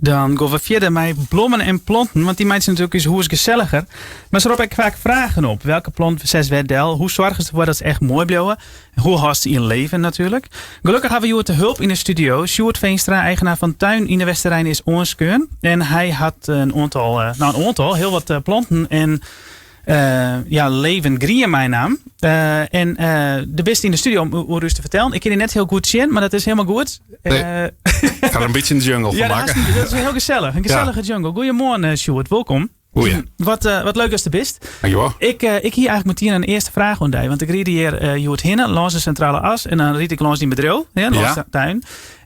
Dan gean we fierder mei blommen en planten, want dy meitsje natuerlik ús hûs geselliger. Mar se roppe ek faak fragen op. Welke plant setst wêr del? Hoe soargest derfoar dat se echt moai bliuwe? Hoe hâldst se yn leven natuerlik? Gelokkich hawwe we hjoed help yn de studio. Sjoerd Veenstra, eigenaar fan Tuin yn de Westerein, is oanskeaun. En hy hat in oantal, eh, nou in oantal, hiel wat eh, planten en eh, ja, levend grien meinaam. Eh, en eh, do bist yn de studio om oer ús te fertellen. Ik kin dy net hiel goed sjen, mar dat is hielendal goed. Nee. Ik ha der in bytsje in jungle fan ja, makke. Dat is hiel gesellich. In gesellige jungle. Goeiemoarn, Sjoerd. Wolkom. Goeie. Wat, wat leuk datst der bist. Dankjewol. Ik, ik hie eigentlik metien in earste fraach oan dy. Want ik ried hjir uh, hjoed hinne lâns de Sintrale As. En dan ried ik lâns dyn bedriuw, hè, lâns de tuin.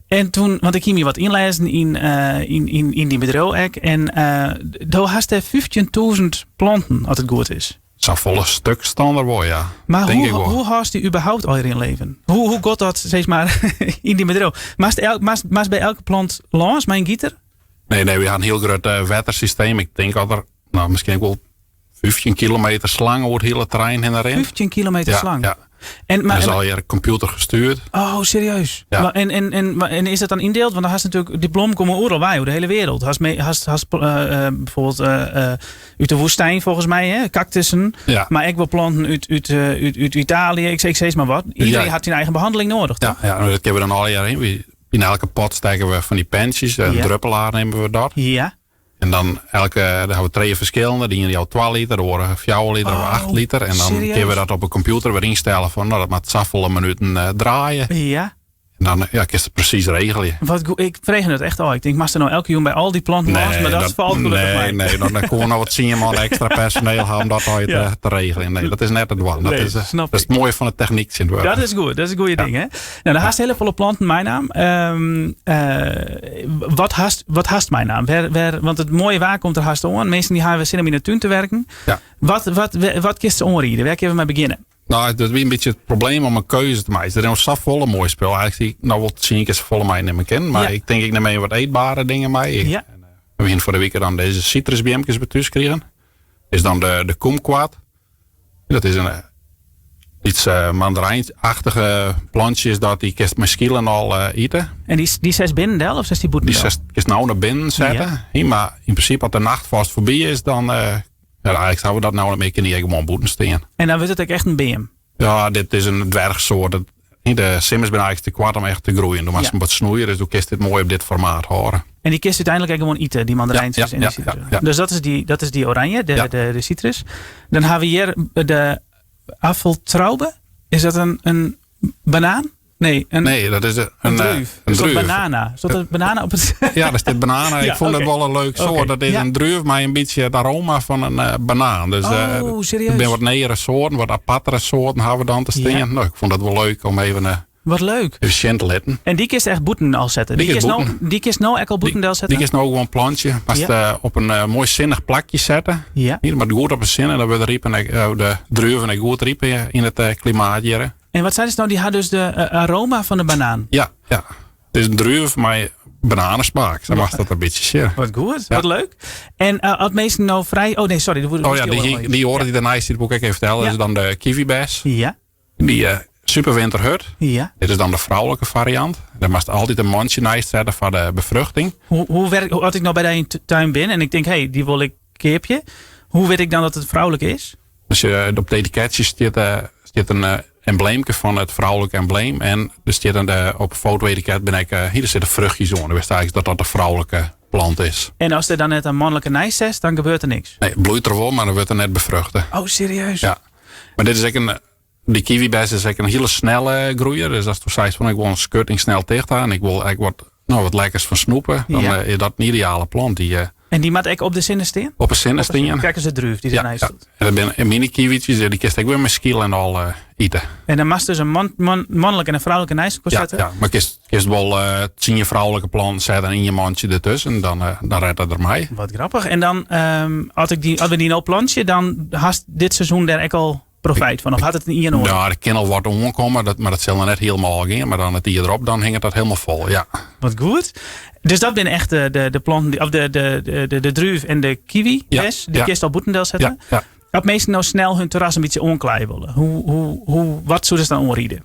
En toen, want ik hie my wat ynlêzen yn, uh, yn, yn, yn dyn bedriuw ek. En uh, do hast dêr 15.000 planten, as it goed is. Safolle stik stean der wol, ja. Mar hoe, hoe hâldst dy überhaupt al yn leven? Hoe, hoe giet dat sis mar yn dyn bedriuw? Moatst, elk, moatst, moatst by elke plant lâns mei in giter? Nee, nee, we ha in hiel grut uh, wettersysteem. Ik tink dat der nou, miskien wol 15 kilometer slang oer it hiele terrein hinne rint. 15 kilometer slang? Ja. En, maar, dat is allegear computer gestuurd. Oh, serieus? Ja. En, en, en, en is dat dan yndield? Want dan hast natuerlik, dy blom komme oeral wei, oer de hiele wereld. Hast, hast, hast uh, bijvoorbeeld uh, út de woestyn folgens my, hè? Kaktussen. Ja. Mar ek wol planten út, út, út, út Italië. Ik, ik sis mar wat. Iedereen ja. hat syn eigen behanneling nedich. Ja, ja, dat kinne we dan allegear yn. Yn elke pot stekke we fan dy pentsjes. In ja. druppelaar neame we dat. Ja. En dan elke, dan ha we trije ferskillende. De iene jout 2 liter, de oare 4 liter of 8 liter. En dan serieus? kinne we dat op de computer wer ynstelle fan, nou, dat moat safolle minuten uh, draaie. Ja. En dan ja, kinst it presys regelje. Wat ik frege it echt al. Ik tink, moatst der no elke jûn by al dy planten lâns, mar dat, falt gelokkich nee, mei. nee, dan koene we noch wat tsien man ekstra personeel ha om dat al Ja. te, te regeljen. Nee, dat is net te dwaan. Dat, Nee, is, eh, snap dat is ik. it moaie fan de technyk tsjintwurdich. Dat is goed, dat is in goede ding, hè? Nou, dan hast hiele folle planten meinaam. Um, wat hast, wat hast meinaam? Wêr, wêr, want it moaie waar komt der hast oan. Minsken dy hawwe sin om yn de tún te werken. Ja. Wat, wat, wat kinst oanriede? Wêr kinne we mei begjinne? Nou, dat wie in bytsje it probleem om in keuze te meitsjen. Der is safolle moai spul. Eigentlik hie ik no wol tsien kear safolle meinimme kinnen. Mar Ja. ik tink ik nim even wat eetbere dingen mei. Ja. En, we hiene foar de wike dan dizze sitrusbeamkes by thús krigen. Is dan de, de kumquat. Dat is in lyts mandarijnachtige plantsje is dat. Dy kinst mei skilen al ite. En dy, dy setst binnen del of setst dy bûten Dy del? setst, kinst no nei binnen sette. Ja. Mar yn prinsipe as de nachtfrost foarby is, dan ja, eigentlik hawwe we dat no net mear, kin dy ek gewoan bûten stean. En dan wurdt it ek echt in beam? Ja, dit is in dwerchsoart. De simmers binne eigentlik te koart om echt te groeien. Do moatst Ja. him wat snoeie, dus do kinst dit moai op dit formaat hâlde. En dy kinst úteinlik ek gewoan ite, dy mandarijntjes Ja, en ja, dy sitrus. ja, ja. Dus dat is dy, dat is dy oranje, de, Ja. de, de sitrus. Dan hawwe we hjir de Apfeltraube. Is dat in, in banaan? Nee, in, Nee, dat is een, in eh, druif. Een Is dat druif. banana? Is dat in banana op it... Ja, daar stiet banana. Ja, Ik fûn oké. dat wol in leuk soart. Oké, Dat is ja. in druif mei in bytsje it aroma fan in eh, banaan. Dus, eh, Oh, serieus? Der binne wat nijere soarten, wat apartere soarten hawwe we dan te stean. Ja. Nou, ik fûn dat wol leuk om even, eh, Wat leuk. even sjen te litten. En dy kinst echt bûten al sette? Dy Dy kinst kinst no, bûten. dy kinst no ek al bûten delsette? Dy kinst no gewoan plantsje. Moatst Ja. eh, op in eh, moai sinnich plakje sette. Ja. Hier, mar goed op 'e sinne, dan wurde de ripen ek, eh, de druven ek goed ryp yn it eh, klimaat hjir. En wat seidest no? Dy ha dus de eh, aroma fan de banaan. Ja, ja. It is in druif mei bananesmaak. Sa moatst dat in bytsje sjen. Wat goed, Ja. wat leuk. En eh, as minsken no frij... Oh nee, sorry. Dat Oh ja, dy, dy oare dy't derneist stiet, wol ik ek even fertelle. Ja. is dan de kiwibes. Ja, Dy eh, superwinterhurd. ja. Dit is dan de froulike fariant. Dêr moatst altyd in mantsje neist sette foar de befruchting. Hoe, hoe werkt, hoe, as ik no by dy yn de tuin bin en ik tink, hé, dy wol ik keapje. Hoe wit ik dan dat it froulike is? Dus eh, op it etiketsje stiet, eh, stiet in eh, embleemke fan it froulike embleem. En der stiet in, de, op it foto-etiket bin ek, eh, hjir sitte fruchtjes oan. Dan witst eigentlik dat dat de froulike plant is. En as der dan net in manlike neist setst, dan gebeurt der niks. Nee, it bloeit der wol, mar dan wurdt er net befruchte. Oh, serieus? Ja. Mar dit is ek in, dy kiwibes is ek in hiele snelle groeier. Dus asto seist fan ik wol in skutting snel ticht ha en ik wol ek wat, no, wat lekkers fan snoepe, dan Ja. eh, is dat in ideale plant dy eh, En dy moat ek op de sinne stean? op 'e sinne stean. Krekt as de druif dy't Ja, derneist ja. stiet. En dat binne mini kiwietjes, dy kinst ek wer mei skyl en al eh, ite. En dan moatst dus in man, man, manlike en in froulike neist elkoar Ja, sette? ja, mar kinst, kinst wol eh tsien froulike planten sette en ien mantsje dertusken, dan, eh, dan rêdt dat dermei. Wat grappich. En dan, ehm, as, ik dy, as we dy no plantsje, dan hast dit seizoen dêr ek al profyt fan? Of hat it in jier nedich? Ja, der kin al wat oankomme, dat, mar dat sil noch net hielendal gean. Mar dan it jier derop, dan hinget dat hielendal fol, ja. Wat goed. Dus dat binne echt de, de, de planten, die, of de, de, de, de, druif en de kiwi, Ja, bes, dy ja. kinst al bûten delsette. Ja, ja. As minsken no snel hun terras in bytsje oanklaaie wolle, hoe, hoe, hoe, wat soest dan oanriede?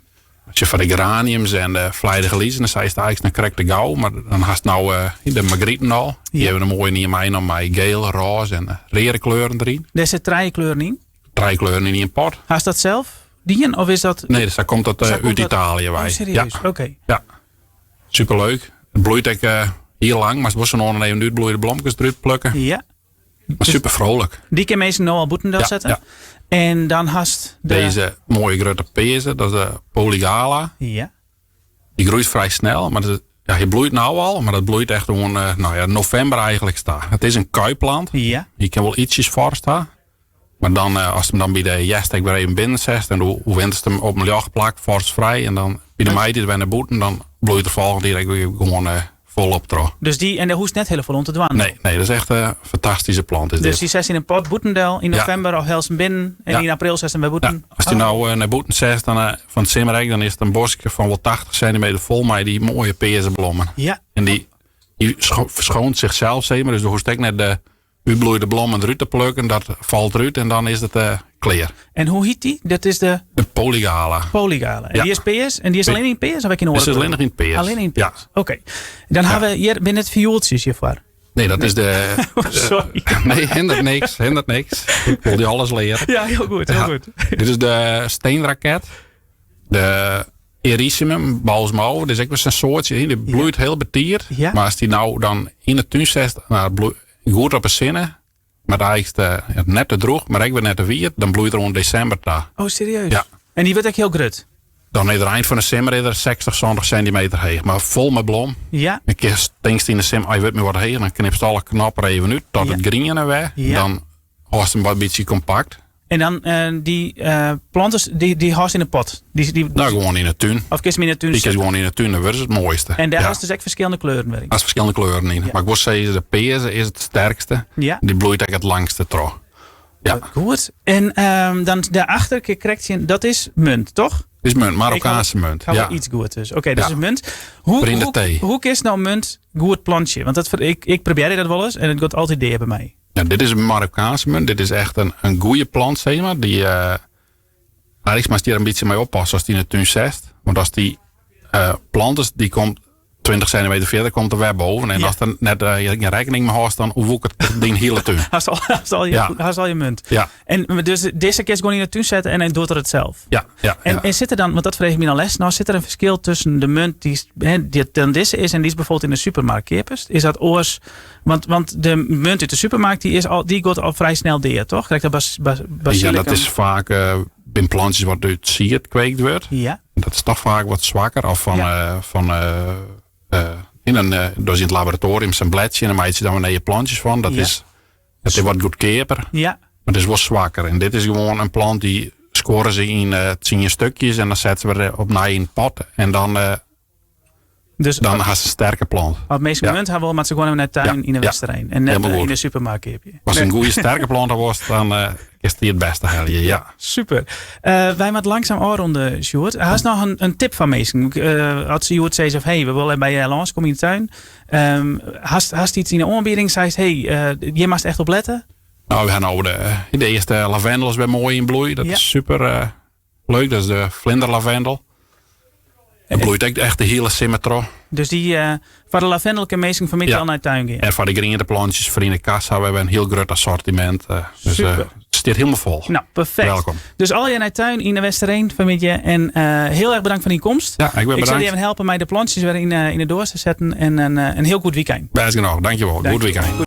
As je foar de geraniums en de fleidige dan sei het eigenlijk noch krekt te gau. Mar dan hast no de margrieten al. Die hawwe in moaie ien meinommen mei geel, rôze en reade kleuren deryn. Dêr sit trije kleuren yn? Trije kleuren yn ien pot. Hast dat sels dien of is dat... Nee, sa komt dat út Italië wei. Oh, serieus? Ja. Oké. Ja. Superleuk. It bloeit ek hiel lang, mar wol sa no en dan even útbloeide blomkes derút plukke. Ja. Mar super vrolijk. Dy kin minsken no al bûten delsette. Ja. En dan hast de... Dizze moaie grutte pearze, dat is de Polygala. Ja. Dy groeit frij snel, mar dat, ja, hy bloeit no al, mar dat bloeit echt oant no ja, novimber eigentlik ta. It is in kuipplant. Ja. Dy kin wol ytsjes foarst ha. Mar dan, ast him dan by de hjerst ek wer even binnen setst en do oerwinterst him op in ljocht plak, foarstfrij, en dan by de maitiid wer nei bûten, dan bloeit er folgjend jier ek wer gewoan folop troch. Dus dy, en dêr hoechst net hiele folle oan te dwaan? Nee, nee, dat is echt in fantastyske plant. Is Dus dit. dy setst yn in pot bûten del yn novimber of hellest him binnen en yn april setst him wer bûten? Ja, ast dy no nei bûten setst, dan fan it simmer ek, dan is it in boskje fan wol 80 sentimeter fol mei dy moaie pearze blommen. En dy verschoont zichzelf, zeg maar. Dus do hoechst ek net de útbloeide blommen derút te plukken. Dat falt derút en dan is it klear. En hoe hyt dy? Dat is de... De Polygala. Polygala. En Ja. dy is pears? En dy is allinne yn pears of ek yn oare Is kleuren? allinne yn pears. Allinne yn Ja. pears. Oké. Dan Ja. hawwe we hjir binne it fioeltsjes hjirfoar. Nee, dat is de... Sorry. Nee, hindert niks. Hindert niks. Ik wol dy alles leare. Ja, hiel goed. Hiel Ja. goed. Dit is de steenraket. De Erysimum, balsmauw. Dit is ek wer sa'n soartsje. Dy bloeit hiel betiid. Ja. Mar ast dy no dan yn de tún setst, no, bloeit goed op 'e sinne. Mar eigentlik ja, net te drûch, mar ek wer net te wiet. Dan bloeit er oant desimber ta. Oh, serieus? Ja. En dy wurdt ek hiel grut? Dan is er ein fan de simmer is er 60, 70 sentimeter heech. Mar fol mei blom. Ja. Dan kinst, tinkst yn de simmer, hy wurdt my wat heger. Dan knipst alle knoppen even út tot Ja. it griene wer. Ja. Dan hâldst him wat bytsje kompakt. En dan dy planten, dy hâldst yn de pot? Dy, No, gewoan yn de tún. Of kinst him yn de tún Dy kinst sette? gewoan yn de tún, dan wurdt it it moaiste. En dêr Ja. hast dus ek ferskillende kleuren wer yn? Hast ferskillende kleuren yn. Ja. Mar ik wol sizze, de pearze is it sterkste. Ja. Dy bloeit ek it langste troch. Ja. Goed. En dan daarachter kin ik krekt sjen, dat is munt, toch? Is munt, Marokkaanse munt. Ik ha Ja. wol iets goed dus. Oké, dat Ja. is munt. Hoe, Vrienden thee. Hoe kinst no munt goed plantsje? Want ik probearje dat wolris en it giet altyd dea by my. Ja, dit is in Marokkaanse munt. Dit is echt in goede plant, zeg maar. Dy, eigentlik moatst hjir in bytsje mei oppasse ast dy yn de tún setst. Want ast dy plant is, dy komt 20 sentimeter fierder, komt er wer boven. En Ja. ast der net gjin rekkening mei hâldst, dan woekert dyn hiele tún. Hast al je, Ja. hast al je munt. Ja. En dus dizze kinst gewoan yn de tún sette en dan docht er it sels. Ja, ja, En ja. sit der dan, want dat frege ik my dan lêsten no, sit der in ferskil tusken de munt dy't, hè, dy't dan dizze is en dy'tst byfoarbyld yn de supermerk keapest? Is dat oars? Want de munt út de supermerk dy is al, dy giet al frij snel dea, toch? Krekt dat Ja, basilicum. dat is faak bin plantsjes wat út sied kweekt wurdt. Ja. Dat is toch vaak wat swakker. Of Ja. van yn in, dus yn it laboratorium sa'n bledsje en dan meitsje dan nije plantjes fan. Dat Ja. is wat goedkeaper, Ja. mar it is wol swakker. En dit is gewoan in plant dy skuorre se yn 10 stikjes en dan sette se wer opnij yn pot. En Dus dan hast in sterke plant. As minsken Ja. munt ha wolle, moatte se gewoan even nei de tuin Ja. yn de Ja. Westereen. En net Hielendal yn goed. de supermerk keapje. As in goede sterke plant wolst, dan kinst dy it bêste helje. Ja. Super. Wy moatte langsum ôfrûne, Sjoerd. Hast noch in tip foar minsken? As se hjoed sizze fan, hey, we wolle by dy lânskomme yn de tuin. Hast yts yn de oanbieding? Seist, hey, hjir moatst echt op lette? No, we hawwe no de earste lavendel is wer moai yn bloei. Dat Ja. is super leuk. Dat is de vlinderlavendel. Dat bloeit ek echt de hiele simmer troch. Dus dy, foar de lavendel kinne minsken fan 'e middei Ja. al nei de tuin gean. En foar de grienteplantjes foar yn de kassa, we hawwe in hiel grut assortimint. Dus, Super. it stiet hielendal fol. No, perfekt. Welkom. Dus allegear nei de tuin yn de Westereen fan 'e middei. En hiel erch betanke foar dyn komst. Ja, ik bin Ik sil dy betanke. even helpe mei de plantsjes wer yn de doas te setten. En in hiel goed wykein. Bêst genôch, dankjewol. Dank Goed je. wykein.